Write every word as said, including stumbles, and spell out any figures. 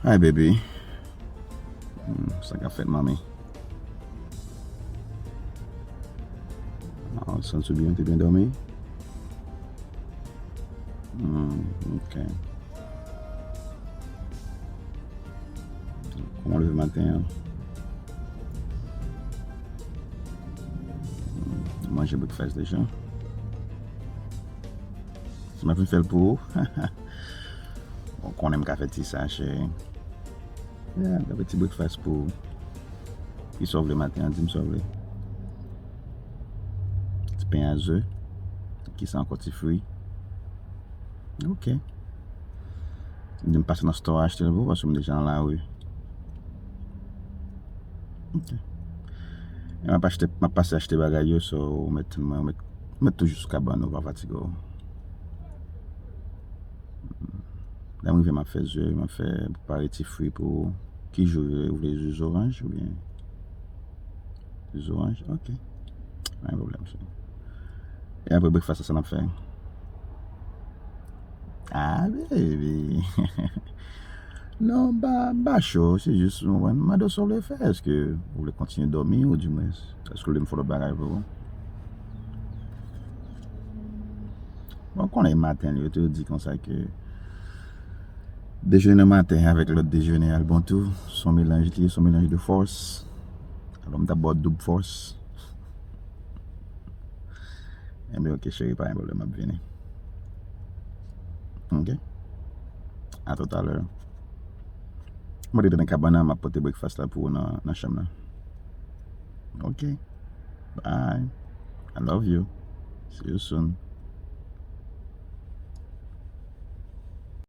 Hi, baby. Hmm, sa k ap fèt, manmi? Ah, w santi w byen, w te byen dòmi? Hmm, ok. Kòman w leve maten an? Hmm, w manje breakfast deja? Si m ap vin fè l pou ou. Ou konnen m ka fè ti sa, cheri. Yeah, m ka fè ti breakfast pou ou. Kisa w vle maten an? Di m sa w vle. Ti pen a ze. Kisa ankò? Ti fri. Ok. Di m pase nan store achte l pou ou, paske m deja nan lari. Ok. E m ap achte, m ap pase achte bagay yo, so ou mèt tann mwen, ou mèt, ou mèt toujou sou kabann ou, pa fatige w. Lè m rive, m ap fè ze, m ap fè prepare ti fri pou ou. Ki ji w vle? Ou vle ji zoranj oubyen ji zoranj? Ok. Pa gen pwoblèm, cheri. E apre breakfast la, sa n ap fè? Ah, baby. Non, m pa, m pa cho, se jis, ou konprann, m mande w sa w vle fè. Èske ou vle kontinye dòmi, ou dimwens, èske w vle m fè lòt bagay pou ou? Bon, konnen maten, yo te di konsa ke dejene nan maten avèk lòt dejene al bon tou. Se yon melanj li ye, se yon melanj de fòs. Alò, m t ap ba w doub fòs. Enben, ok, cheri, pa gen pwoblèm, m ap vini. Ok? A tout à l'heure. Mwen rete nan kabann nan, m ap pote breakfast la pou ou nan, nan chanm nan. Ok. Bye. I love you. See you soon.